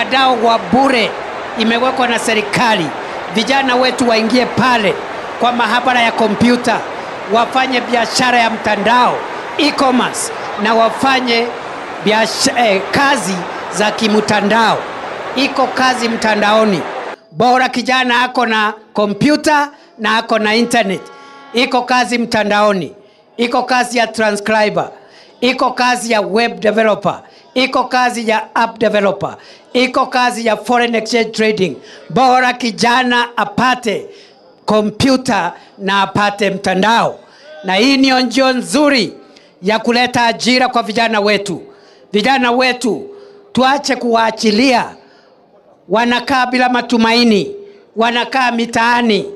Mtandao wa bure imewekwa na serikali, vijana wetu waingie pale kwa maabara ya kompyuta, wafanye biashara ya mtandao e-commerce, na wafanye kazi za kimtandao. Iko kazi mtandaoni, bora kijana ako na kompyuta na ako na internet. Iko kazi mtandaoni, iko kazi ya transcriber, iko kazi ya web developer, iko kazi ya app developer, iko kazi ya foreign exchange trading. Bora kijana apate kompyuta na apate mtandao. Na hii ni njia nzuri ya kuleta ajira kwa vijana wetu. Vijana wetu tuache kuwaachilia wanakaa bila matumaini, wanakaa mitaani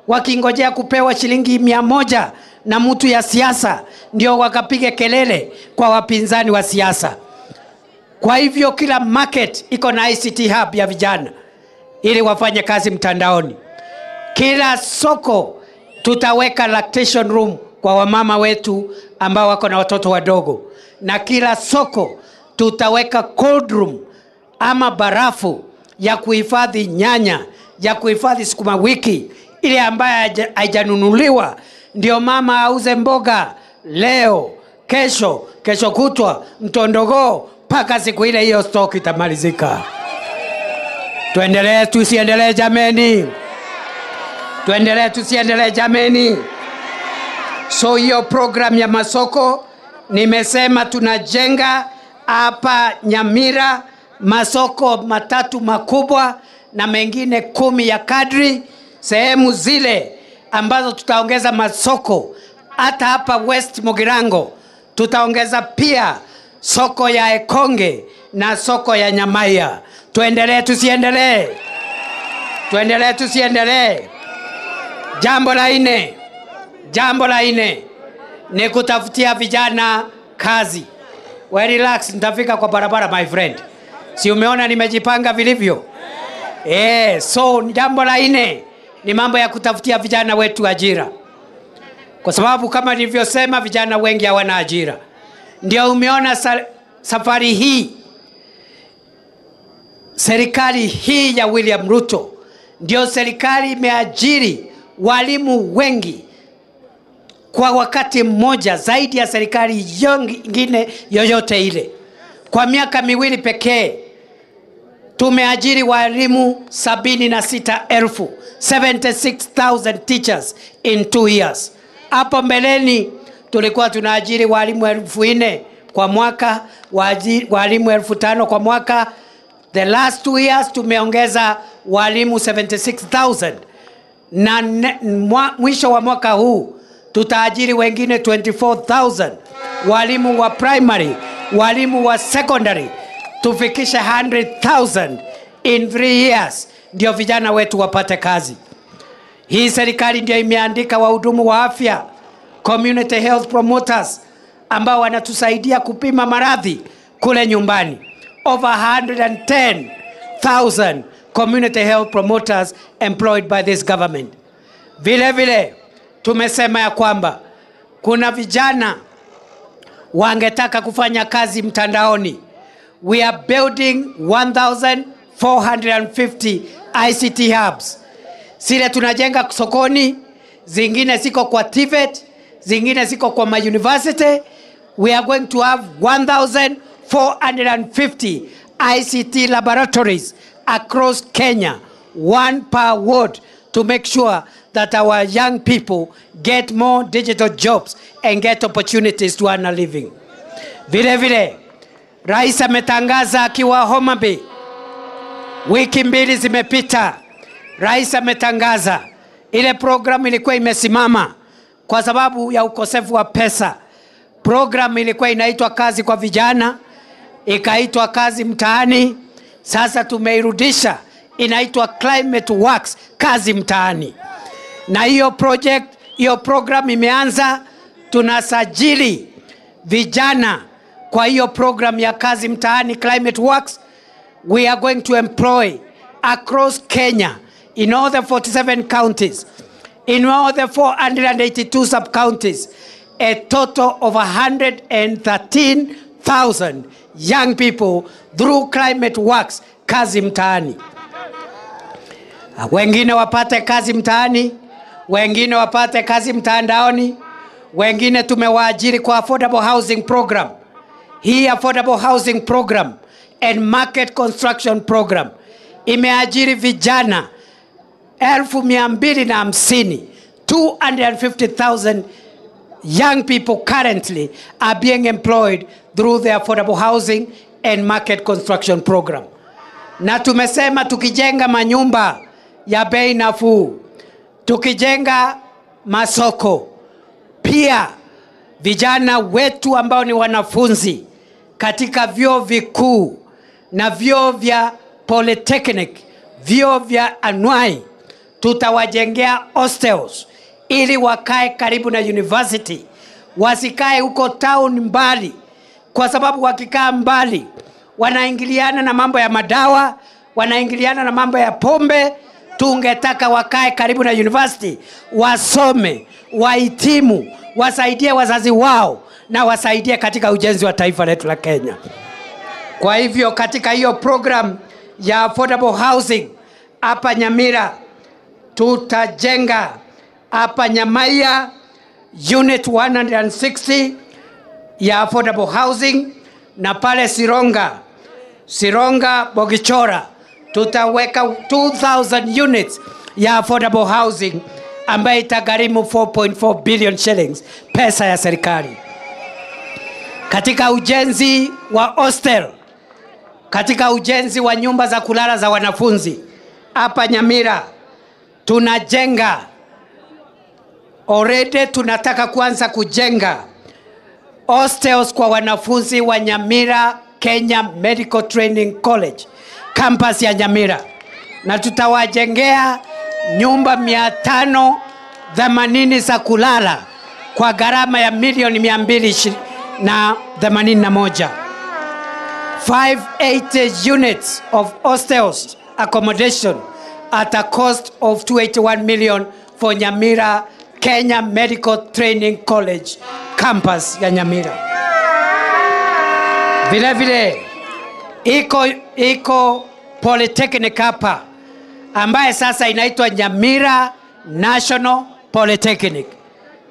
wakingojea kupewa shilingi 100 na mtu ya siasa ndio wakapige kelele kwa wapinzani wa siasa. Kwa hivyo kila market iko na ICT hub ya vijana ili wafanye kazi mtandaoni. Kila soko tutaweka lactation room kwa wamama wetu ambao wako na watoto wadogo. Na kila soko tutaweka cold room ama barafu ya kuhifadhi nyanya, ya kuhifadhi sukuma wiki ile ambayo haijanunuliwa, ndio mama auze mboga leo, kesho, kesho kutwa, mtondogoo, mpaka siku ile hiyo stock itamalizika. Tuendelee tusiendelee jameni? Tuendelee tusiendelee jameni? So hiyo program ya masoko nimesema tunajenga hapa Nyamira masoko 3 makubwa na mengine 10 ya kadri, sehemu zile ambazo tutaongeza masoko. Hata hapa West Mugirango tutaongeza pia soko ya Ekonge na soko ya Nyamaya. Tuendelee tusiendelee? Tuendelee tusiendelee? Jambo la nne, jambo la nne ni kutafutia vijana kazi. We relax, nitafika kwa barabara my friend. Si umeona nimejipanga vilivyo? So jambo la nne ni mambo ya kutafutia vijana wetu ajira. Kwa sababu kama nilivyosema vijana wengi hawana ajira. Ndio umeona safari hii serikali hii ya William Ruto ndio serikali imeajiri walimu wengi kwa wakati mmoja zaidi ya serikali nyingine yoyote ile. Kwa miaka miwili pekee tumeajiri walimu 76,000, 76,000 teachers in 2 years. Hapo mbeleni tulikuwa tunaajiri walimu 4,000 kwa mwaka, walimu 5,000 kwa mwaka. The last 2 years tumeongeza walimu 76,000. Na mwisho wa mwaka huu tutaajiri wengine 24,000 walimu wa primary, walimu wa secondary, tufikishe 100,000 in 3 years ndio vijana wetu wapate kazi. Hii serikali ndio imeandika wahudumu wa afya, community health promoters, ambao wanatusaidia kupima maradhi kule nyumbani. Over 110,000 community health promoters employed by this government. Vile vile tumesema ya kwamba kuna vijana wangetaka kufanya kazi mtandaoni. We are building 1,450 ICT hubs. Zile tunajenga sokoni, zingine ziko kwa TVET, zingine ziko kwa my university. We are going to have 1,450 ICT laboratories across Kenya, one per ward, to make sure that our young people get more digital jobs and get opportunities to earn a living. Vile vile, Rais ametangaza akiwa Homa Bay, wiki mbili zimepita, Rais ametangaza ile program ilikuwa imesimama kwa sababu ya ukosefu wa pesa. Program ilikuwa inaitwa kazi kwa vijana, ikaitwa kazi mtaani. Sasa tumeirudisha, inaitwa Climate Works, kazi mtaani. Na hiyo project, hiyo program imeanza. Tunasajili vijana kwa hiyo program ya kazi mtaani, Climate Works. We are going to employ across Kenya in all the 47 counties, in all the 482 sub-counties, a total of 113,000 young people through Climate Works, kazi mtaani. Wengine wapate kazi mtaani, wengine wapate kazi mtandaoni, wengine tumewaajiri kwa Affordable Housing Program. Hii Affordable Housing Program and Market Construction Program imeajiri vijana 250,000, 250,000 young people currently are being employed through the Affordable Housing and Market Construction Program. Na tumesema tukijenga manyumba ya bei nafuu, tukijenga masoko, pia vijana wetu ambao ni wanafunzi katika vyuo vikuu na vyuo vya polytechnic, vyuo vya anuai, tutawajengea hostels ili wakae karibu na university, wasikae huko town mbali, kwa sababu wakikaa mbali wanaingiliana na mambo ya madawa, wanaingiliana na mambo ya pombe. Tungetaka wakae karibu na university, wasome, wahitimu, wasaidie wazazi wao na wasaidie katika ujenzi wa taifa letu la Kenya. Kwa hivyo katika hiyo program ya affordable housing hapa Nyamira tutajenga hapa Nyamaiya unit 160 ya affordable housing, na pale Sironga Bogichora tutaweka 2000 units ya affordable housing ambayo itagharimu 4.4 billion shillings, pesa ya serikali. Katika ujenzi wa hostel, katika ujenzi wa nyumba za kulala za wanafunzi hapa Nyamira tunajenga already, tunataka kuanza kujenga hostels kwa wanafunzi wa Nyamira Kenya Medical Training College campus ya Nyamira, na tutawajengea nyumba 580 za kulala kwa gharama ya milioni 281. 580 units of hostels accommodation at a cost of 281 million for Nyamira Kenya Medical Training College campus ya Nyamira. Vile vile iko Polytechnic hapa ambaye sasa inaitwa Nyamira National Polytechnic,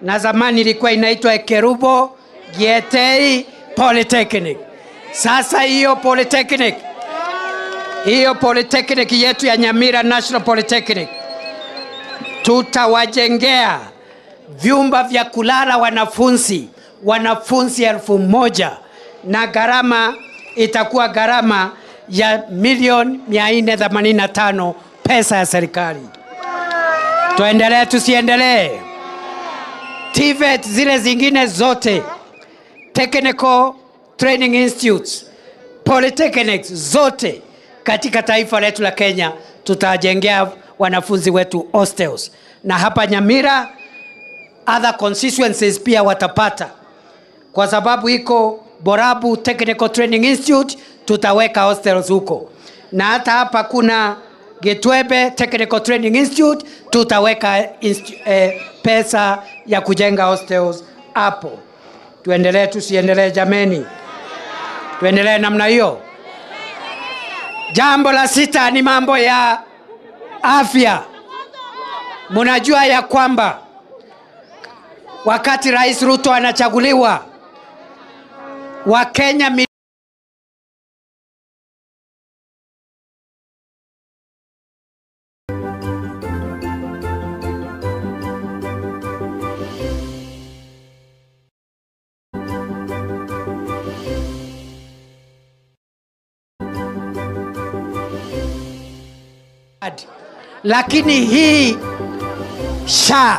na zamani ilikuwa inaitwa Kerubo Gietei Polytechnic. Sasa hiyo Polytechnic yetu ya Nyamira National Polytechnic tutawajengea vyumba vya kulala wanafunzi 1000, na gharama itakuwa gharama ya milioni 485 pesa ya serikali. Tuendelee tusiendelee? TVET zile zingine zote, Technical Training Institutes, Polytechnics zote katika taifa letu la Kenya tutajengea wanafunzi wetu hostels. Na hapa Nyamira other constituencies pia watapata, kwa sababu iko Borabu Technical Training Institute, tutaweka hostels huko. Na hata hapa kuna Gitwebe Technical Training Institute, tutaweka pesa ya kujenga hostels hapo. Tuendelee tusiendelee jameni? Tuendelee namna hiyo. Jambo la sita ni mambo ya afya. Mnajua ya kwamba wakati Rais Ruto anachaguliwa, Wakenya lakini hii SHA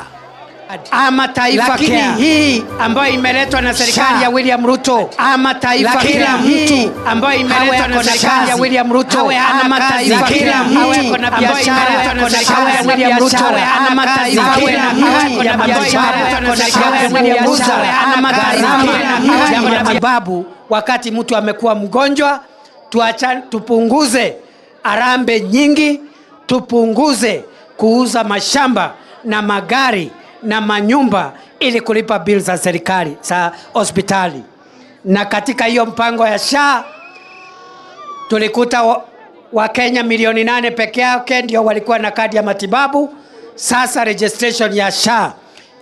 ama Taifa Care hii ambayo imeletwa na serikali ya William Ruto, ama Taifa Care mtu ambayo imeletwa na serikali ya William Ruto, ama Taifa Care mtu na biashara na serikali ya William Ruto, ama Taifa Care mtu na biashara na serikali ya William Ruto, ama Taifa ya matibabu. Wakati mtu amekuwa mgonjwa, tupunguze arambe nyingi, tupunguze kuuza mashamba na magari na manyumba ili kulipa bill za serikali za hospitali. Na katika hiyo mpango ya SHA tulikuta Wakenya milioni 8 peke yake ndio walikuwa na kadi ya matibabu. Sasa registration ya SHA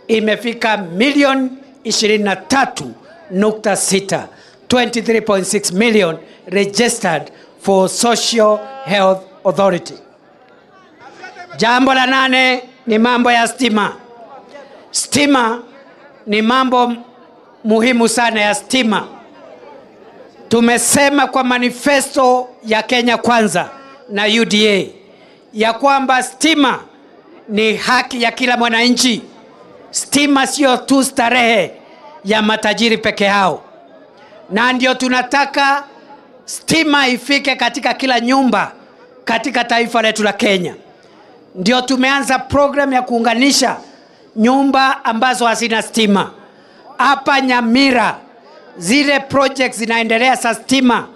imefika milioni 23.6, 23.6 million registered for Social Health Authority. Jambo la 8 ni mambo ya stima. Stima ni mambo muhimu sana ya stima. Tumesema kwa manifesto ya Kenya Kwanza na UDA ya kwamba stima ni haki ya kila mwananchi. Stima sio tu starehe ya matajiri peke yao. Na ndio tunataka stima ifike katika kila nyumba katika taifa letu la Kenya. Ndio tumeanza program ya kuunganisha nyumba ambazo hazina stima. Hapa Nyamira zile projects zinaendelea za stima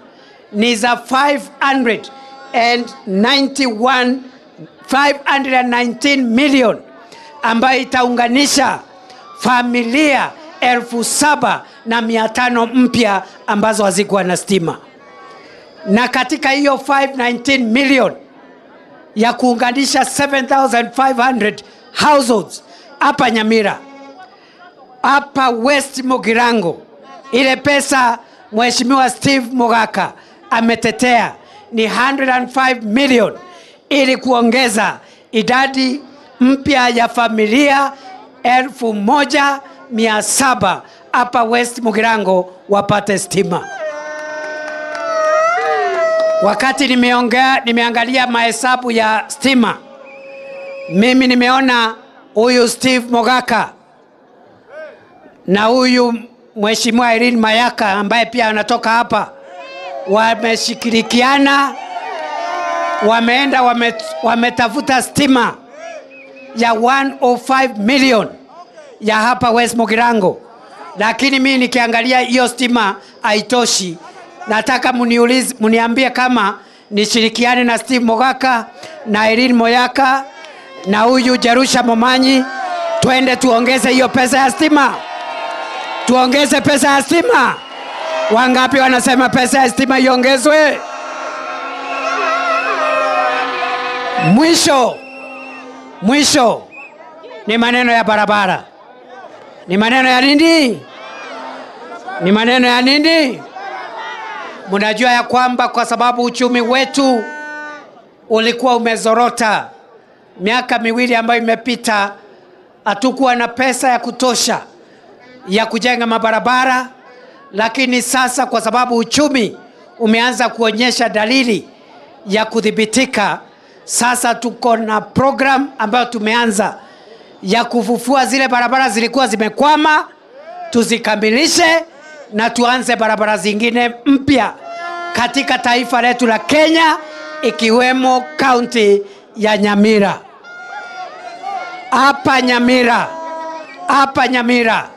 ni za 519 million ambayo itaunganisha familia 7,500 mpya ambazo hazikuwa na stima. Na katika hiyo 519 million ya kuunganisha 7,500 households hapa Nyamira, hapa West Mugirango, ile pesa Mheshimiwa Steve Mogaka ametetea ni 105 million ili kuongeza idadi mpya ya familia 1,700 hapa West Mugirango wapate stima. Wakati nimeangalia mahesabu ya stima, mimi nimeona huyu Steve Mogaka na huyu Mheshimiwa Irene Mayaka ambaye pia anatoka hapa wameshirikiana, wameenda wametafuta stima ya 105 million ya hapa West Mugirango. Lakini mimi nikiangalia hiyo stima haitoshi. Nataka muniambie kama nishirikiane na Steve Mogaka na Irene Mayaka na huyu Jerusha Momanyi, twende tuongeze hiyo pesa ya stima. Tuongeze pesa ya stima. Wangapi wanasema pesa ya stima iongezwe? Mwisho ni maneno ya barabara. Ni maneno ya nini? Ni maneno ya nini? Mnajua ya kwamba kwa sababu uchumi wetu ulikuwa umezorota miaka miwili ambayo imepita, hatukuwa na pesa ya kutosha ya kujenga mabarabara. Lakini sasa kwa sababu uchumi umeanza kuonyesha dalili ya kudhibitika, sasa tuko na program ambayo tumeanza ya kufufua zile barabara zilikuwa zimekwama, tuzikamilishe na tuanze barabara zingine mpya katika taifa letu la Kenya, ikiwemo kaunti ya Nyamira. Hapa Nyamira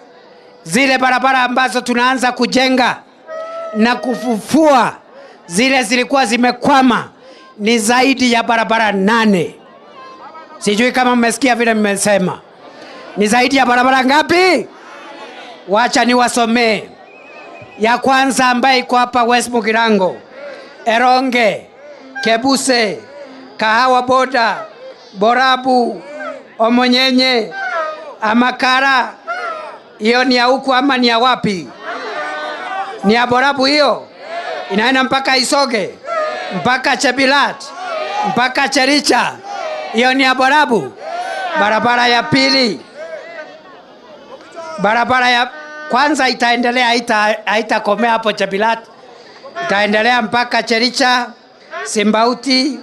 zile barabara ambazo tunaanza kujenga na kufufua zile zilikuwa zimekwama ni zaidi ya barabara 8. Sijui kama mmesikia vile mmesema. Ni zaidi ya barabara ngapi? Wacha niwasomee. Ya kwanza ambayo iko hapa West Mugirango, Eronge, Kebuse, Kahawa Boda, Borabu, Omonyenye, Amakara. Hiyo ni ya huku ama ni ya wapi? Ni ya Borabu hiyo. Inaenda mpaka Isoge, mpaka Chebilat, mpaka Chericha. Hiyo ni ya Borabu. Barabara ya pili, barabara ya kwanza itaendelea, haitakomea hapo Chebilat. Itaendelea mpaka Chericha, Simbauti,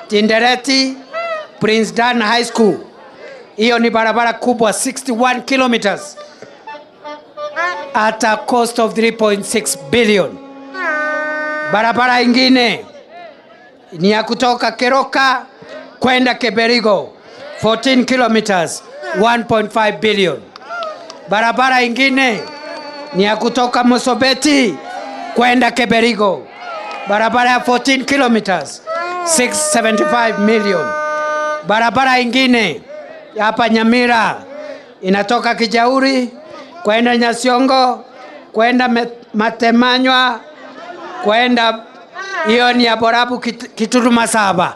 Tindereti, Prince Dan High School. Hiyo ni barabara kubwa, 61 kilometers at a cost of 3.6 billion. Barabara ingine ni ya kutoka Keroka kwenda Keberigo, 14 kilometers, 1.5 billion. Barabara ingine ni ya kutoka Mosobeti kwenda Keberigo, barabara ya 14 kilometers, 675 million. Barabara ingine hapa Nyamira inatoka Kijauri kwenda Nyasiongo, kwenda Matemanywa, kwenda Hiyo ni ya Borabu Kitutu Masaba.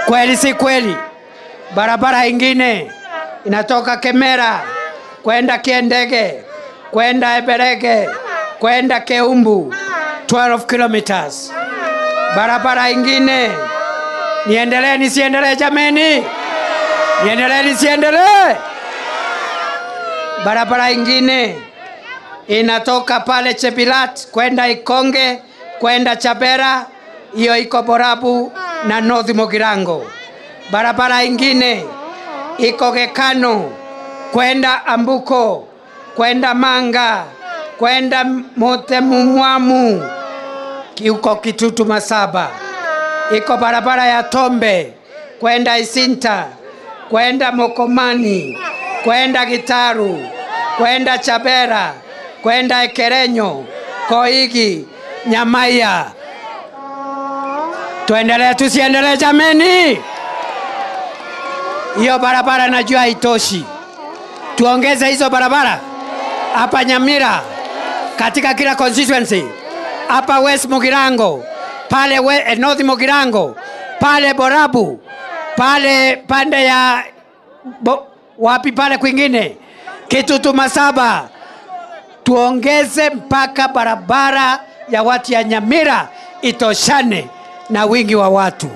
Kweli si kweli? Barabara ingine inatoka Kemera kwenda Kiendege, kwenda Eberege, kwenda Keumbu, 12 kilometers. Barabara ingine, niendelee nisiendelee jameni? Niendelee nisiendelee? Barabara ingine inatoka pale Chebilat kwenda Ikonge, kwenda Chabera, hiyo iko Borabu na North Mugirango. Barabara ingine iko Gekano kwenda Ambuko, kwenda Manga, kwenda Motemumwamu, uko Kitutu Masaba. Iko barabara ya Tombe kwenda Isinta, kwenda Mokomani, kwenda Gitaru, kwenda Chabera, kwenda Ekerenyo, Koigi, Nyamaya. Tuendelee tusiendelee jameni? Hiyo barabara najua haitoshi. Tuongeze hizo barabara hapa Nyamira, katika kila constituency, hapa West Mugirango, pale North Mugirango, pale Borabu, pale pande ya wapi pale kwingine, Kitutu Masaba. Tuongeze mpaka barabara ya watu ya Nyamira itoshane na wingi wa watu.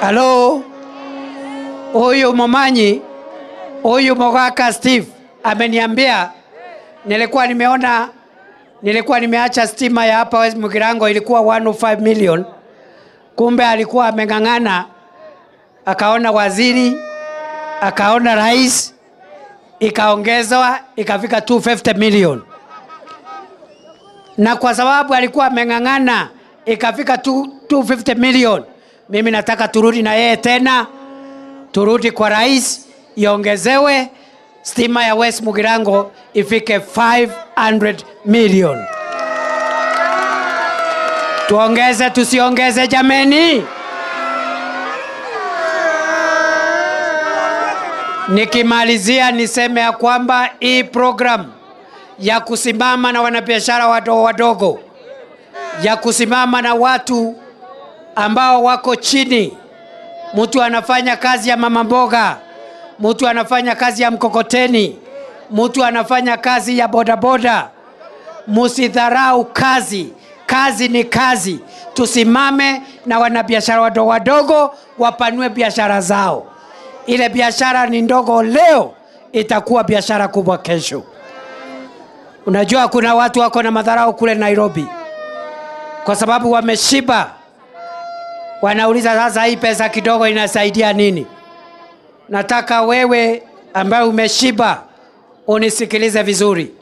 Halo, huyu Momanyi, huyu Mogaka Steve ameniambia, nilikuwa nimeacha stima ya hapa West Mugirango ilikuwa 105 million. Kumbe alikuwa ameng'ang'ana, akaona waziri, akaona rais, ikaongezwa ikafika 250 million. Na kwa sababu alikuwa ameng'ang'ana ikafika 250 million, mimi nataka turudi na yeye tena, turudi kwa rais, iongezewe stima ya West Mugirango ifike 500 million. Tuongeze tusiongeze jameni? Nikimalizia niseme ya kwamba hii program ya kusimama na wanabiashara wadogo wadogo, ya kusimama na watu ambao wako chini, mtu anafanya kazi ya mama mboga, mtu anafanya kazi ya mkokoteni, mtu anafanya kazi ya bodaboda, msidharau kazi. Kazi ni kazi. Tusimame na wanabiashara wadogo wadogo wapanue biashara zao. Ile biashara ni ndogo leo itakuwa biashara kubwa kesho. Unajua kuna watu wako na madharau kule Nairobi kwa sababu wameshiba. Wanauliza sasa hii pesa kidogo inasaidia nini? Nataka wewe ambaye umeshiba unisikilize vizuri.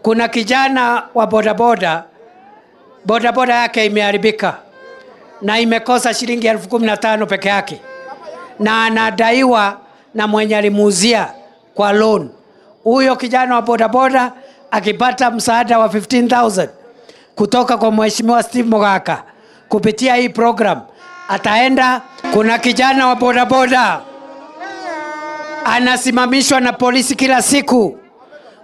Kuna kijana wa bodaboda, bodaboda yake imeharibika na imekosa shilingi 15,000 peke yake, na anadaiwa na mwenye alimuuzia kwa loan. Huyo kijana wa bodaboda akipata msaada wa 15,000 kutoka kwa Mheshimiwa Steve Mogaka kupitia hii program ataenda. Kuna kijana wa bodaboda anasimamishwa na polisi kila siku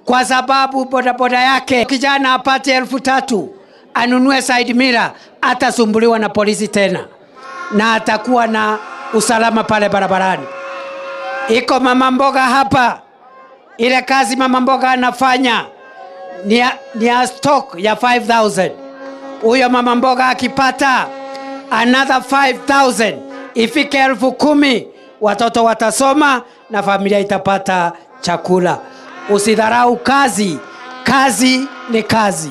kwa sababu bodaboda yake, kijana apate 3,000 anunue side mirror, atasumbuliwa na polisi tena na atakuwa na usalama pale barabarani. Iko mama mboga hapa, ile kazi mama mboga anafanya ni ya stock ya 5,000. Huyo mama mboga akipata another 5,000 ifike 10,000, watoto watasoma na familia itapata chakula. Usidharau kazi. Kazi ni kazi.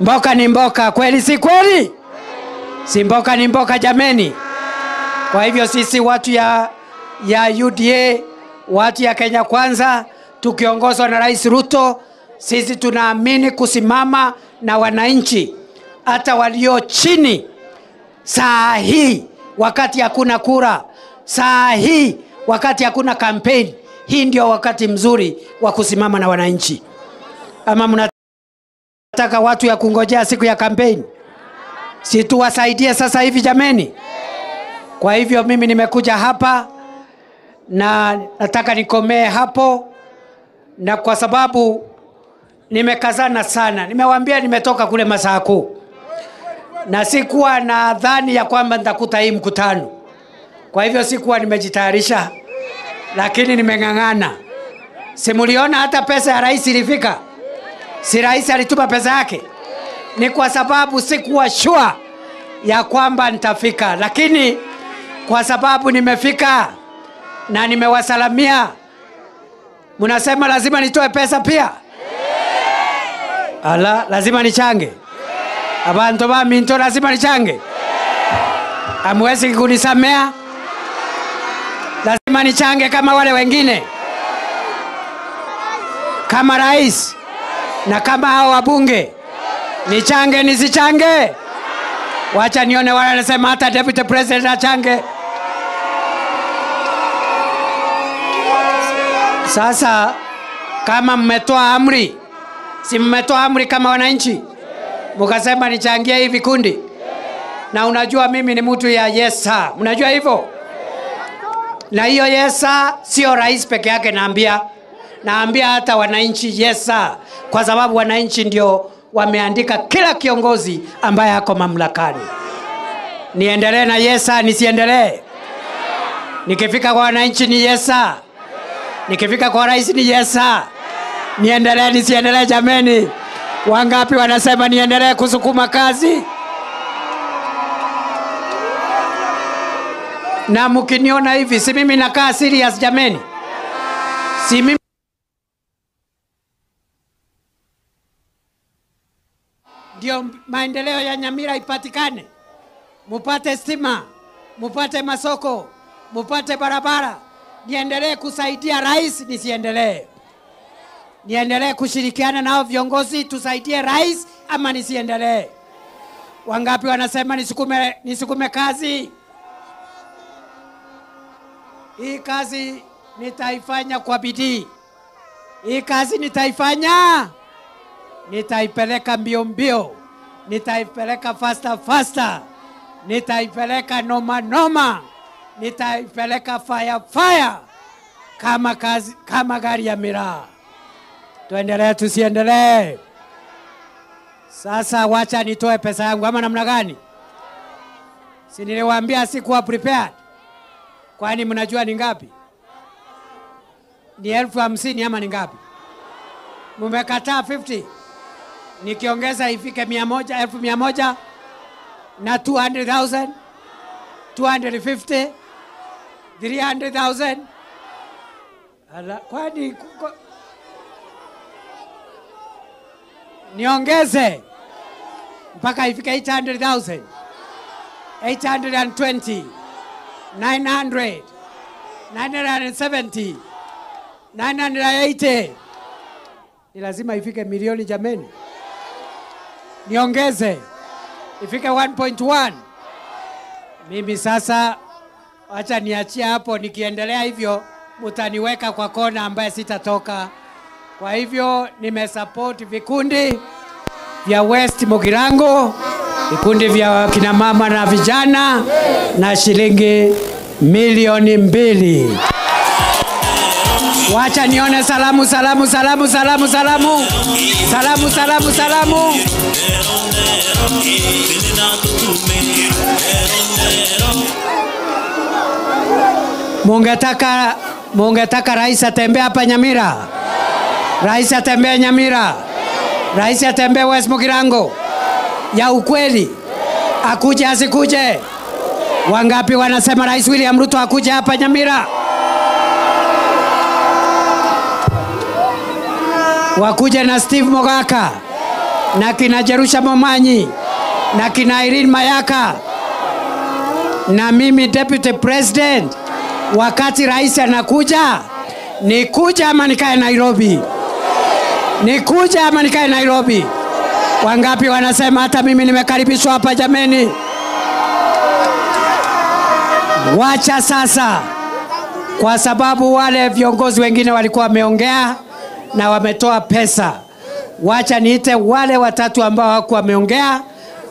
Mboka ni mboka, kweli si kweli? Si mboka ni mboka jameni? Kwa hivyo sisi watu ya UDA, watu ya Kenya Kwanza, tukiongozwa na Rais Ruto, sisi tunaamini kusimama na wananchi hata walio chini. Saa hii wakati hakuna kura, saa hii wakati hakuna campaign, hii ndio wakati mzuri wa kusimama na wananchi. Ama mnataka watu ya kungojea siku ya campaign? Si tuwasaidie sasa hivi jameni? Kwa hivyo mimi nimekuja hapa na nataka nikomee hapo, na kwa sababu Nimekazana sana, nimewaambia nimetoka kule Masaku na sikuwa na dhani ya kwamba nitakuta hii mkutano. Kwa hivyo sikuwa nimejitayarisha, lakini nimeng'ang'ana. Simuliona hata pesa ya rais ilifika? Si rais alituma pesa yake? Ni kwa sababu sikuwa sure ya kwamba nitafika, lakini kwa sababu nimefika na nimewasalamia, mnasema lazima nitoe pesa pia? Ala, lazima nichange. Abantu ba minto lazima nichange. Hamwezi kunisamea? Lazima nichange kama wale wengine, kama rais na kama hao wabunge. Nichange nisichange? Wacha nione wale wanasema hata deputy president achange. Sasa kama mmetoa amri, si mmetoa amri kama wananchi, mkasema nichangie hivi vikundi? Na unajua mimi ni mtu ya yes sir, mnajua hivyo? Na hiyo yes sir sio rais peke yake naambia, naambia hata wananchi yes sir, kwa sababu wananchi ndio wameandika kila kiongozi ambaye ako mamlakani. Niendelee na yes sir, nisiendelee? Nikifika kwa wananchi ni yes sir, nikifika kwa rais ni yes sir. Niendelee nisiendelee jameni? Wangapi wanasema niendelee kusukuma kazi? Na mkiniona hivi, si mimi nakaa serious jameni? Si mimi ndio maendeleo ya Nyamira ipatikane, mupate stima, mupate masoko, mupate barabara. Niendelee kusaidia rais nisiendelee? Niendelee kushirikiana nao viongozi tusaidie rais ama nisiendelee? Wangapi wanasema nisukume kazi? Hii kazi nitaifanya kwa bidii. Hii kazi nitaifanya, nitaipeleka mbio mbio, nitaipeleka faster faster, nitaipeleka noma noma, nitaipeleka fire fire, kama kazi, kama gari ya miraa. Tuendelee tusiendelee? Sasa wacha nitoe pesa yangu ama namna gani? Si niliwaambia sikuwa prepared? Kwani mnajua ni ngapi? Ni 50,000 ama ni ngapi? Mmekataa 50. Nikiongeza ifike 100, 100,000 na 200,000, 250, 300,000. Ala, kwani niongeze mpaka ifike 800,000, 820, 900, 970, 980. Ni lazima ifike milioni jameni. Niongeze ifike 1.1. Mimi sasa acha niachie hapo, nikiendelea hivyo mtaniweka kwa kona ambaye sitatoka. Kwa hivyo nimesupport vikundi vya West Mugirango, vikundi vya kina mama na vijana na shilingi 2,000,000. Wacha nione salamu salamu salamu salamu salamu salamu salamu salamu. Mungetaka rais atembee hapa Nyamira? Rais atembee Nyamira? Rais atembee West Mugirango? Ya ukweli, akuje asikuje? Wangapi wanasema Rais William Ruto akuje hapa Nyamira? Wakuje na Steve Mogaka na kina Jerusha Momanyi na kina Irene Mayaka na mimi deputy president. Wakati rais anakuja, nikuja ama nikae Nairobi? Nikuja ama nikae Nairobi? Wangapi wanasema hata mimi nimekaribishwa hapa jameni? Wacha sasa, kwa sababu wale viongozi wengine walikuwa wameongea na wametoa pesa. Wacha niite wale watatu ambao hawakuwa wameongea,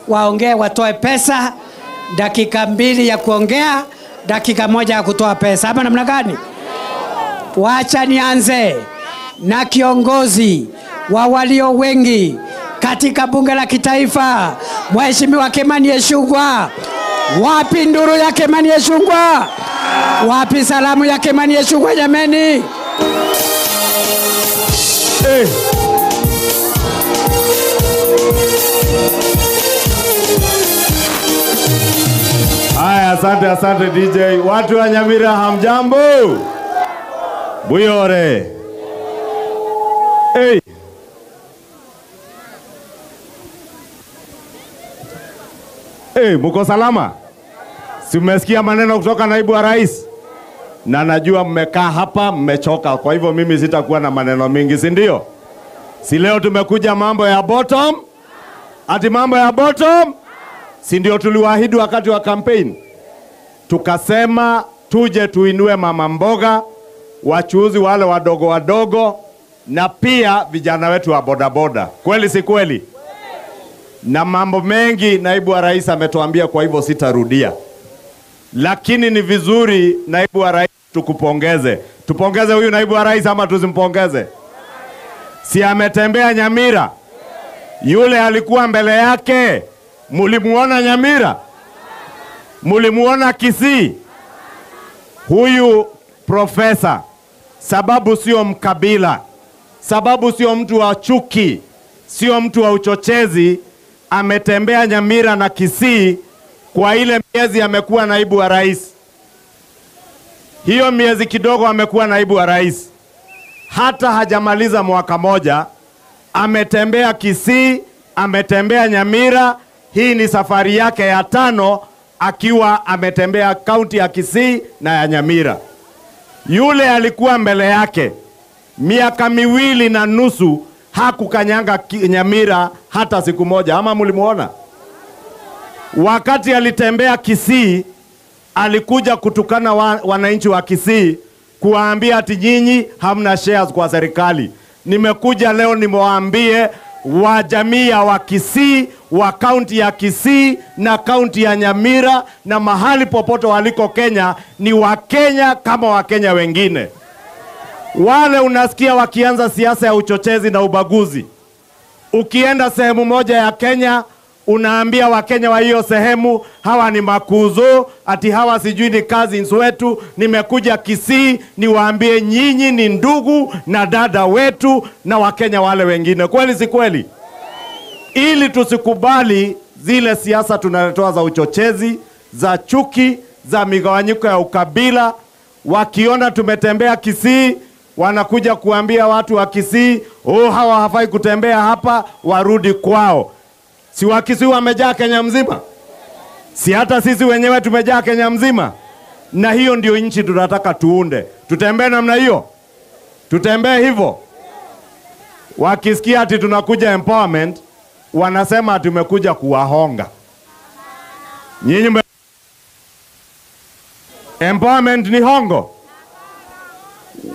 waongee watoe pesa. Dakika 2 ya kuongea, dakika 1 ya kutoa pesa. Hapa namna gani? Wacha nianze na kiongozi wa walio wengi katika bunge la kitaifa, Mheshimiwa Kimani Ichung'wah. Wapi nduru ya Kimani Ichung'wah? Wapi salamu ya Kimani Ichung'wah jameni? Hey. Haya, asante, asante DJ. Watu wa Nyamira hamjambo? Buyore. Hey. Hey, muko salama? Si mmesikia maneno kutoka naibu wa rais? Na najua mmekaa hapa mmechoka, kwa hivyo mimi sitakuwa na maneno mingi, si ndio? Si leo tumekuja mambo ya bottom? Ati mambo ya bottom? Si ndio tuliwaahidi wakati wa campaign? Tukasema tuje tuinue mama mboga, wachuuzi wale wadogo wadogo, na pia vijana wetu wa bodaboda. Kweli si kweli? Na mambo mengi naibu wa rais ametuambia, kwa hivyo sitarudia. Lakini ni vizuri naibu wa rais tukupongeze. Tupongeze huyu naibu wa rais ama tusimpongeze? Si ametembea Nyamira? Yule alikuwa mbele yake, mulimuona Nyamira? Mulimuona Kisii? Huyu profesa, sababu sio mkabila, sababu sio mtu wa chuki, sio mtu wa uchochezi, ametembea Nyamira na Kisii kwa ile miezi amekuwa naibu wa rais. Hiyo miezi kidogo amekuwa naibu wa rais, hata hajamaliza mwaka moja, ametembea Kisii, ametembea Nyamira. Hii ni safari yake ya 5 akiwa ametembea kaunti ya Kisii na ya Nyamira. Yule alikuwa mbele yake miaka 2.5 hakukanyanga Nyamira hata siku moja. Ama mulimuona? Wakati alitembea Kisii, alikuja kutukana wananchi wa Kisii, kuwaambia ati nyinyi hamna shares kwa serikali. Nimekuja leo nimewaambie wa jamii ya wa Kisii, wa kaunti ya Kisii na kaunti ya Nyamira na mahali popote waliko Kenya, ni wa Kenya kama wa Kenya wengine. Wale unasikia wakianza siasa ya uchochezi na ubaguzi. Ukienda sehemu moja ya Kenya, unaambia Wakenya wa hiyo sehemu hawa ni makuzo, ati hawa sijui ni cousins wetu. Nimekuja Kisii niwaambie nyinyi ni ndugu na dada wetu na Wakenya wale wengine. Kweli si kweli? Ili tusikubali zile siasa tunaletoa za uchochezi, za chuki, za migawanyiko ya ukabila. Wakiona tumetembea Kisii, wanakuja kuambia watu wa Kisii, oh, hawa hafai kutembea hapa, warudi kwao. Si wa Kisii wamejaa Kenya mzima? Si hata sisi wenyewe tumejaa Kenya mzima? Na hiyo ndio nchi tunataka tuunde. Tutembee namna hiyo? Tutembee hivyo? Wakisikia ati tunakuja empowerment, wanasema tumekuja kuwahonga. Nyinyi empowerment ni hongo.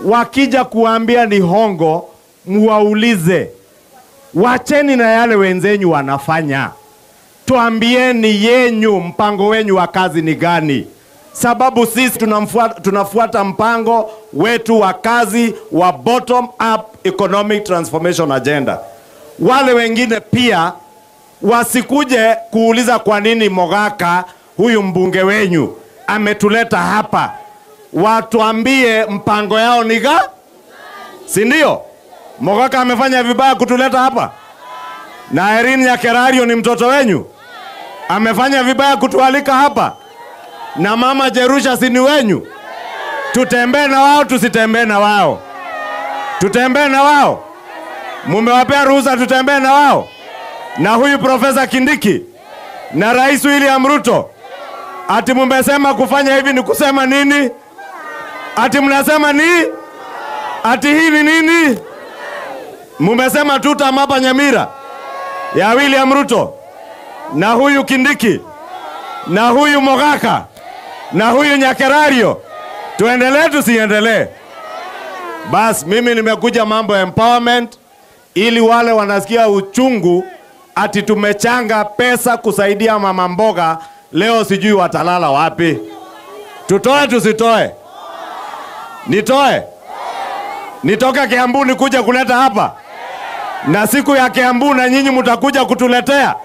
Wakija kuambia ni hongo, muwaulize, wacheni na yale wenzenyu wanafanya. Tuambieni yenyu mpango wenyu wa kazi ni gani. Sababu sisi tunafuata mpango wetu wa kazi wa bottom up economic transformation agenda. Wale wengine pia wasikuje kuuliza kwa nini Mogaka huyu mbunge wenyu ametuleta hapa. Watuambie mpango yao ni gani? Si ndio? Mogaka amefanya vibaya kutuleta hapa? Na Irene Nyakerario ni mtoto wenyu? Amefanya vibaya kutualika hapa? Na mama Jerusha si ni wenyu? Tutembee na wao, tusitembee na wao? Tutembee na wao? Mumewapea ruhusa tutembee na wao? Na huyu Profesa Kindiki na Rais William Ruto, ati mumesema kufanya hivi ni kusema nini? Ati mnasema ni? Ati hii ni nini? Mumesema tutamapa Nyamira ya William Ruto na huyu Kindiki na huyu Mogaka na huyu Nyakerario. Tuendelee tusiendelee? Bas, mimi nimekuja mambo ya empowerment ili wale wanasikia uchungu ati tumechanga pesa kusaidia mama mboga, leo sijui watalala wapi. Tutoe tusitoe? Nitoe? Nitoka Kiambu nikuja kuleta hapa? Na siku ya Kiambu na nyinyi mtakuja kutuletea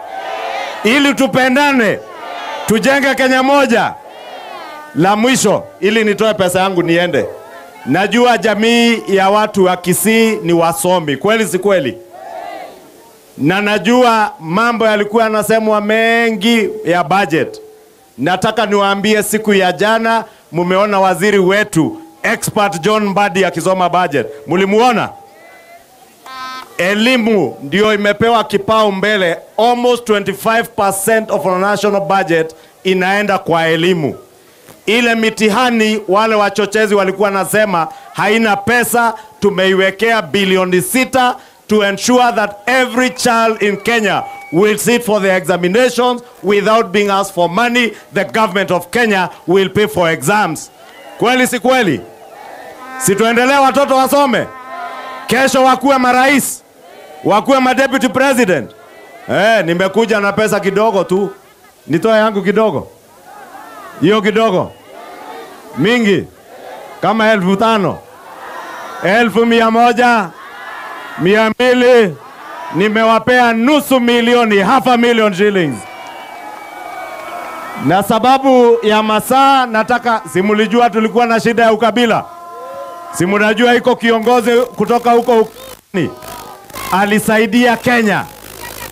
ili tupendane, tujenge Kenya moja. La mwisho, ili nitoe pesa yangu niende. Najua jamii ya watu wa Kisii ni wasomi, kweli si kweli? Na najua mambo yalikuwa yanasemwa mengi ya budget. Nataka niwaambie siku ya jana mumeona waziri wetu expert John Mbadi akisoma budget. Mulimuona? Elimu ndio imepewa kipao mbele. Almost 25% of our national budget inaenda kwa elimu. Ile mitihani wale wachochezi walikuwa nasema haina pesa, tumeiwekea bilioni 6 to ensure that every child in Kenya will sit for the examinations without being asked for money. The government of Kenya will pay for exams. Kweli si kweli? Si tuendelee watoto wasome? Kesho wakuwe marais, wakuwe madeputy president. Nimekuja na pesa kidogo tu. Nitoe yangu kidogo. Hiyo kidogo. Mingi. Kama 5,000. 1,100. 200. Nimewapea 500,000, 500,000 shillings. Na sababu ya masaa nataka, simulijua tulikuwa na shida ya ukabila. Simunajua iko kiongozi kutoka huko ukani alisaidia Kenya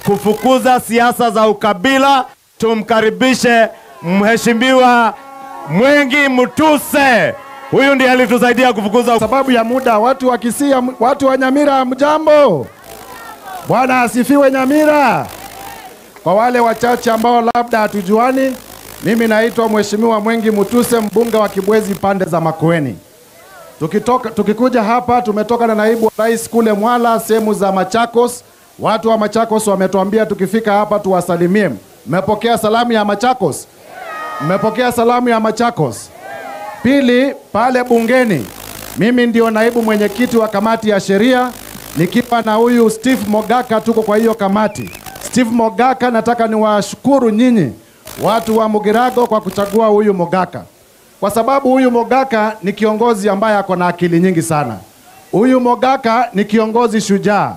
kufukuza siasa za ukabila. Tumkaribishe Mheshimiwa Mwengi Mutuse. Huyu ndiye alitusaidia kufukuza. Sababu ya muda, watu wa Kisii, watu wa Nyamira, mjambo. Bwana asifiwe Nyamira. Kwa wale wachache ambao labda hatujuani, mimi naitwa Mheshimiwa Mwengi Mutuse, mbunge wa Kibwezi pande za Makueni. Tukikuja hapa tumetoka na naibu rais kule Mwala sehemu za Machakos. Watu wa Machakos wametuambia tukifika hapa tuwasalimie. Mmepokea salamu ya Machakos? Mmepokea salamu ya Machakos? Pili, pale bungeni mimi ndio naibu mwenyekiti wa kamati ya sheria, nikiwa na huyu Steve Mogaka, tuko kwa hiyo kamati. Steve Mogaka, nataka niwashukuru nyinyi watu wa Mugirago kwa kuchagua huyu Mogaka. Kwa sababu huyu Mogaka ni kiongozi ambaye ako na akili nyingi sana. Huyu Mogaka ni kiongozi shujaa.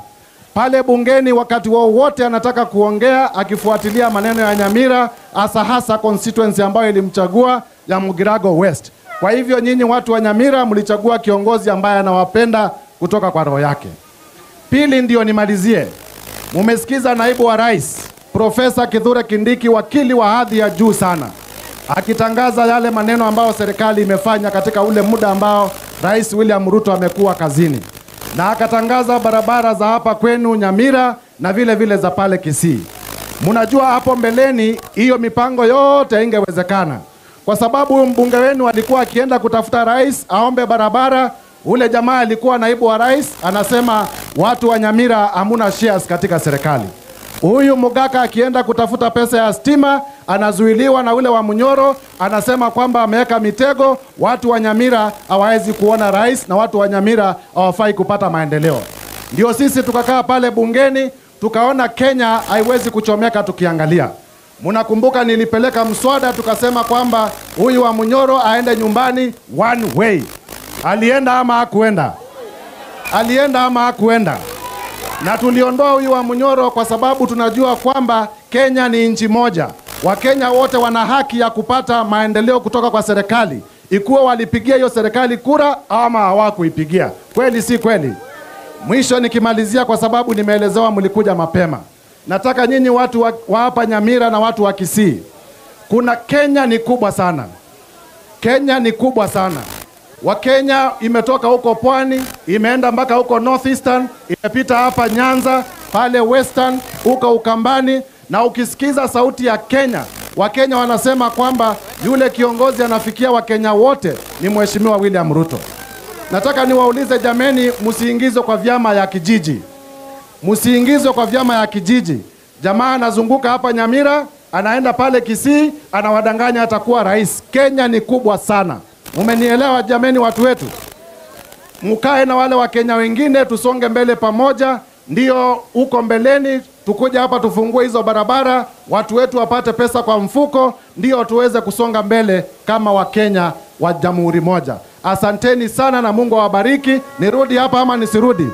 Pale bungeni wakati wowote anataka kuongea, akifuatilia maneno ya Nyamira, hasa hasa constituency ambayo ilimchagua ya Mugirago West. Kwa hivyo nyinyi watu wa Nyamira mlichagua kiongozi ambaye anawapenda kutoka kwa roho yake. Pili, ndio nimalizie. Mumesikiza naibu wa rais Profesa Kithure Kindiki, wakili wa hadhi ya juu sana, akitangaza yale maneno ambayo serikali imefanya katika ule muda ambao Rais William Ruto amekuwa kazini. Na akatangaza barabara za hapa kwenu Nyamira na vile vile za pale Kisii. Mnajua hapo mbeleni hiyo mipango yote ingewezekana, kwa sababu mbunge wenu alikuwa akienda kutafuta rais aombe barabara. Ule jamaa alikuwa naibu wa rais anasema watu wa Nyamira hamuna shares katika serikali. Huyu Mogaka akienda kutafuta pesa ya stima anazuiliwa na ule wa Munyoro, anasema kwamba ameweka mitego, watu wa Nyamira hawawezi kuona rais na watu wa Nyamira hawafai kupata maendeleo. Ndio sisi tukakaa pale bungeni tukaona Kenya haiwezi kuchomeka tukiangalia. Mnakumbuka nilipeleka mswada tukasema kwamba huyu wa Munyoro aende nyumbani one way. Alienda ama hakuenda? Alienda ama hakuenda? Na tuliondoa huyu wa Munyoro kwa sababu tunajua kwamba Kenya ni nchi moja. Wakenya wote wana haki ya kupata maendeleo kutoka kwa serikali, ikuwa walipigia hiyo serikali kura ama hawakuipigia. Kweli si kweli? Mwisho nikimalizia, kwa sababu nimeelezewa mlikuja mapema, nataka nyinyi watu wa hapa Nyamira na watu wa Kisii, kuna Kenya ni kubwa sana. Kenya ni kubwa sana. Wakenya imetoka huko pwani, imeenda mpaka huko Northeastern, imepita hapa Nyanza, pale Western, huko Ukambani. Na ukisikiza sauti ya Kenya, Wakenya wanasema kwamba yule kiongozi anafikia Wakenya wote ni Mheshimiwa William Ruto. Nataka niwaulize jameni, msiingizwe kwa vyama ya kijiji. Msiingizwe kwa vyama ya kijiji. Jamaa anazunguka hapa Nyamira, anaenda pale Kisii, anawadanganya atakuwa rais. Kenya ni kubwa sana. Umenielewa jameni watu wetu? Mkae na wale Wakenya wengine, tusonge mbele pamoja. Ndio huko mbeleni tukuja hapa tufungue hizo barabara, watu wetu wapate pesa kwa mfuko, ndio tuweze kusonga mbele kama Wakenya wa jamhuri moja. Asanteni sana na Mungu awabariki. Nirudi hapa ama nisirudi?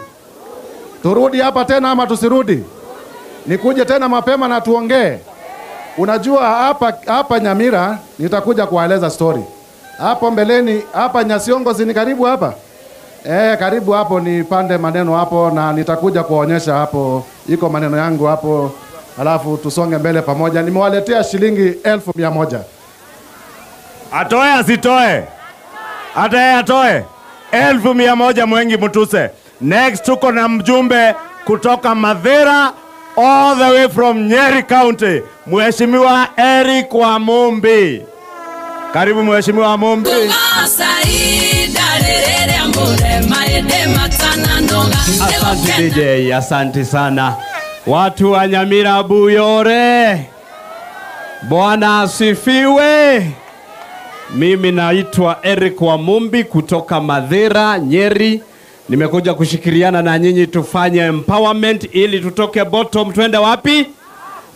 Turudi hapa tena ama tusirudi? Nikuje tena mapema na tuongee. Unajua hapa Nyamira nitakuja kuwaeleza story. Hapo mbeleni hapa Nyasiongo si ni karibu hapa? Karibu hapo nipande maneno hapo na nitakuja kuonyesha hapo iko maneno yangu hapo, alafu tusonge mbele pamoja. Nimewaletea shilingi 1,100. Atoe asitoe? Hata yeye atoe 1,100 Mwengi Mutuse. Next tuko na mjumbe kutoka Mathira all the way from Nyeri County, Mheshimiwa Eric Wamumbi. Karibu Mheshimiwa Wamumbi. Asante DJ, asante sana. Watu wa Nyamira Buyore, Bwana asifiwe. Mimi naitwa Eric Wamumbi kutoka Mathira, Nyeri. Nimekuja kushikiriana na nyinyi tufanye empowerment ili tutoke bottom twende wapi?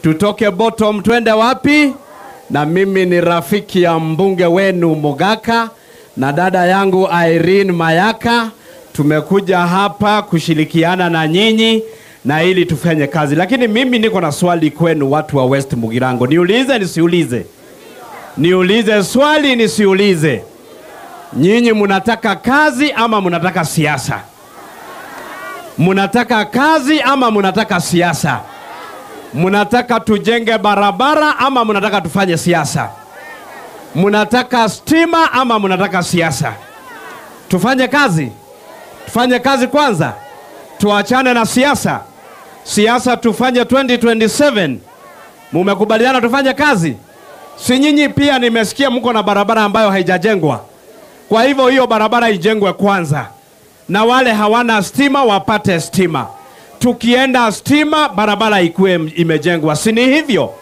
Tutoke bottom twende wapi? Na mimi ni rafiki ya mbunge wenu Mogaka na dada yangu Irene Mayaka. Tumekuja hapa kushirikiana na nyinyi na ili tufanye kazi. Lakini mimi niko na swali kwenu watu wa West Mugirango. Niulize nisiulize? Niulize swali nisiulize? Nyinyi mnataka kazi ama mnataka siasa? Mnataka kazi ama mnataka siasa? Mnataka tujenge barabara ama mnataka tufanye siasa? Mnataka stima ama mnataka siasa? Tufanye kazi? Tufanye kazi kwanza. Tuachane na siasa. Siasa tufanye 2027. Mumekubaliana tufanye kazi? Si nyinyi pia nimesikia mko na barabara ambayo haijajengwa. Kwa hivyo hiyo barabara ijengwe kwanza. Na wale hawana stima wapate stima. Tukienda stima barabara ikuwe imejengwa. Si ni hivyo?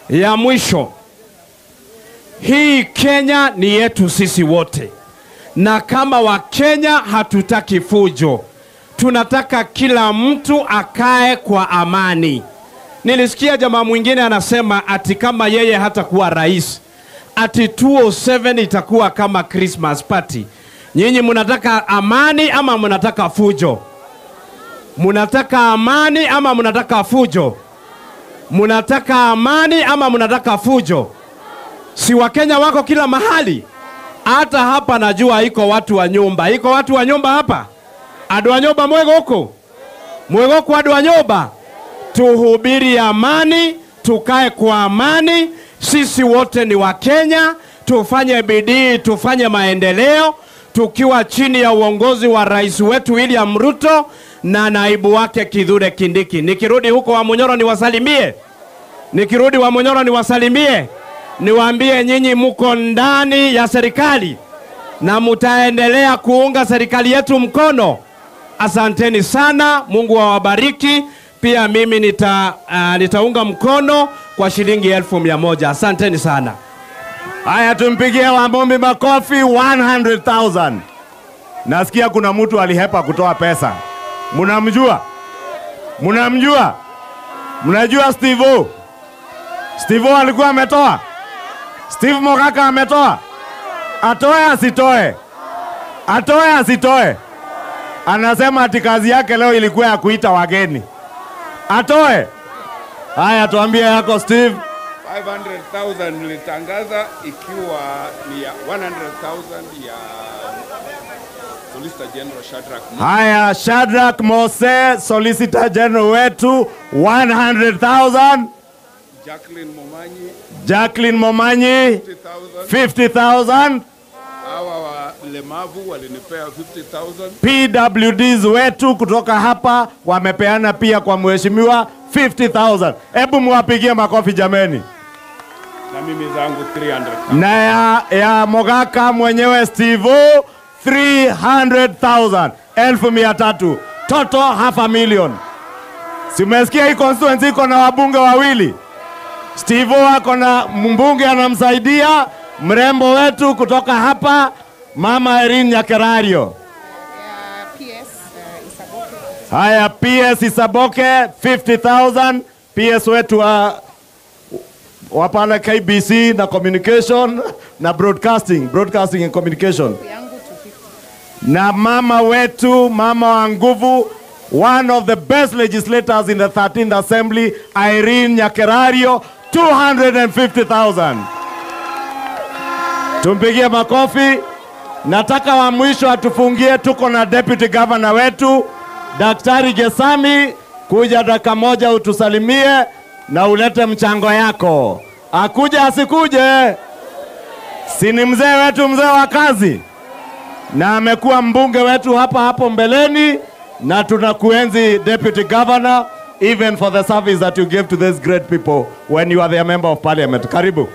Ya mwisho, hii Kenya ni yetu sisi wote. Na kama wa Kenya hatutaki fujo. Tunataka kila mtu akae kwa amani. Nilisikia jamaa mwingine anasema ati kama yeye hatakuwa rais, ati 207 itakuwa kama Christmas party. Nyinyi mnataka amani ama mnataka fujo? Mnataka amani ama mnataka fujo? Mnataka amani ama mnataka fujo? Si Wakenya wako kila mahali? Hata hapa najua iko watu wa nyumba. Iko watu wa nyumba hapa? Adu wa nyumba mwego huko? Mwego kwa adu wa nyumba? Tuhubiri amani, tukae kwa amani. Sisi wote ni Wakenya, tufanye bidii, tufanye maendeleo, tukiwa chini ya uongozi wa rais wetu William Ruto na naibu wake Kithure Kindiki. Nikirudi huko Wamunyoro niwasalimie. Nikirudi Wamunyoro niwasalimie. Niwaambie nyinyi mko ndani ya serikali na mtaendelea kuunga serikali yetu mkono. Asanteni sana, Mungu awabariki. Pia mimi nitaunga mkono kwa shilingi 1,100. Asanteni sana. Haya, tumpigie Wamumbi makofi 100,000. Nasikia kuna mtu alihepa kutoa pesa. Mnamjua? Mnamjua? Mnajua Steve-O? Steve-O alikuwa ametoa? Steve Mogaka ametoa? Atoe asitoe? Atoe asitoe? Anasema ati kazi yake leo ilikuwa ya kuita wageni. Atoe? Haya, tuambie yako Steve. 500,000 nilitangaza ikiwa ni ya 100,000 ya Solicitor General Shadrack Mose. Haya, Shadrack Mose, Solicitor General wetu 100,000. Jacqueline Momanyi. Jacqueline Momanyi 50,000. Hawa walemavu walinipea 50,000. PWDs wetu kutoka hapa wamepeana pia kwa mheshimiwa 50,000. Hebu muwapigie makofi jameni. Na mimi zangu 300,000. Na ya Mogaka mwenyewe Steve 300,000. 1,300. Total 500,000. Si umesikia hii constituency iko na wabunge wawili? Steve ako na mbunge anamsaidia, mrembo wetu kutoka hapa Mama Irene Nyakerario. Haya, PS Isaboke 50,000. PS wetu wa pale KBC na communication na broadcasting and communication. Na mama wetu, mama wa nguvu, One of the best legislators in the 13th Assembly, Irene Nyakerario, 250,000. Tumpigie makofi. Nataka wa mwisho atufungie, tuko na Deputy Governor wetu Daktari Gesami, kuja dakika moja utusalimie na ulete mchango yako. Akuja asikuje, si ni mzee wetu, mzee wa kazi, na amekuwa mbunge wetu hapa hapo mbeleni, na tunakuenzi Deputy Governor, even for the service that you give to these great people when you are their member of parliament. Karibu.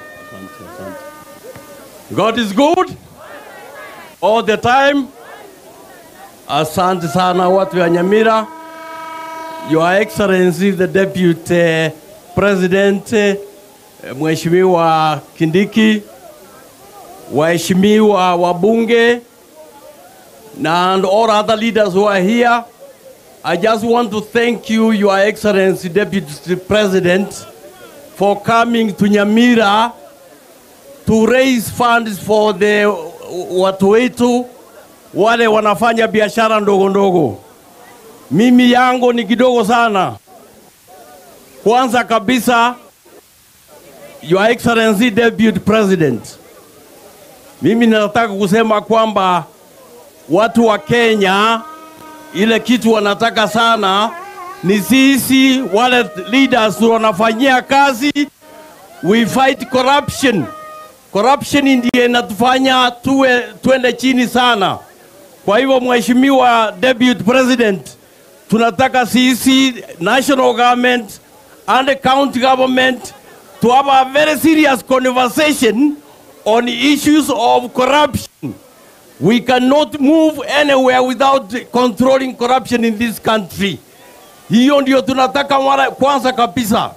God is good all the time. Asante sana watu wa Nyamira. Your Excellency the Deputy President, Mheshimiwa Kindiki, waheshimiwa wabunge, and all other leaders who are here. I just want to thank you, Your Excellency Deputy President, for coming to Nyamira to raise funds for the watu wetu wale wanafanya biashara ndogo ndogo. Mimi yangu ni kidogo sana. Kwanza kabisa, Your Excellency Deputy President, mimi nataka kusema kwamba watu wa Kenya ile kitu wanataka sana ni sisi wale leaders wanafanyia kazi. We fight corruption. Corruption ndiye inatufanya tuende chini sana. Kwa hivyo Mheshimiwa Deputy President, tunataka sisi national government and the county government to have a very serious conversation on issues of corruption. We cannot move anywhere without controlling corruption in this country. Hiyo ndio tunataka mara kwanza kabisa.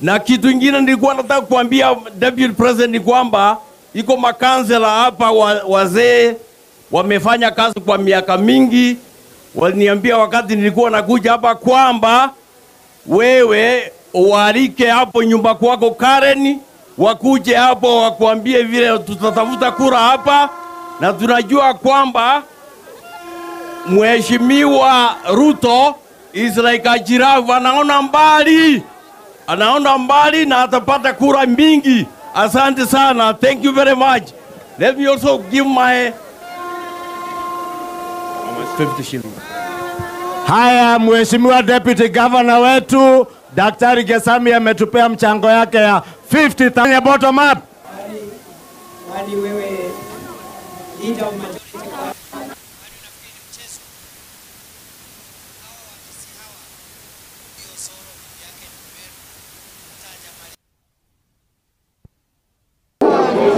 Na kitu ingine nilikuwa nataka kuambia Deputy President ni kwamba iko makansela hapa wazee wamefanya kazi kwa miaka mingi. Waliniambia wakati nilikuwa nakuja hapa kwamba wewe ualike hapo nyumba kwako Karen, wakuje hapo wakuambie vile tutatafuta kura hapa. Na tunajua kwamba Mheshimiwa Ruto is like a giraffe, anaona mbali. Anaona mbali na atapata kura mingi. Asante sana. Thank you very much. Let me also give my 50 shillings. Haya, Mheshimiwa Deputy Governor wetu Daktari Gesami ametupea mchango yake ya 50,000 bottom up. Wali wewe leader of majority.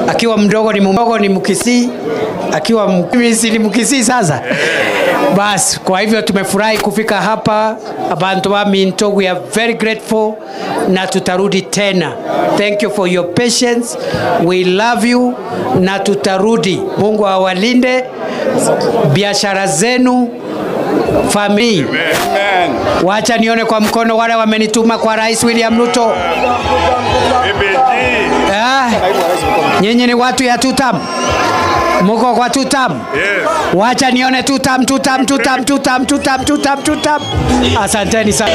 Akiwa mdogo ni mdogo ni Mkisii, akiwa mkisi ni Mkisii sasa. Bas, kwa hivyo tumefurahi kufika hapa. Abantu wa Minto, we are very grateful na tutarudi tena. Thank you for your patience. We love you na tutarudi. Mungu awalinde biashara zenu, family. Wacha nione kwa mkono wale wamenituma kwa Rais William Ruto. Nyinyi ni watu ya tutam. Muko kwa tutam. Yes. Wacha nione tutam, tutam, tutam, tutam, tutam, tutam, tutam. Asanteni sana.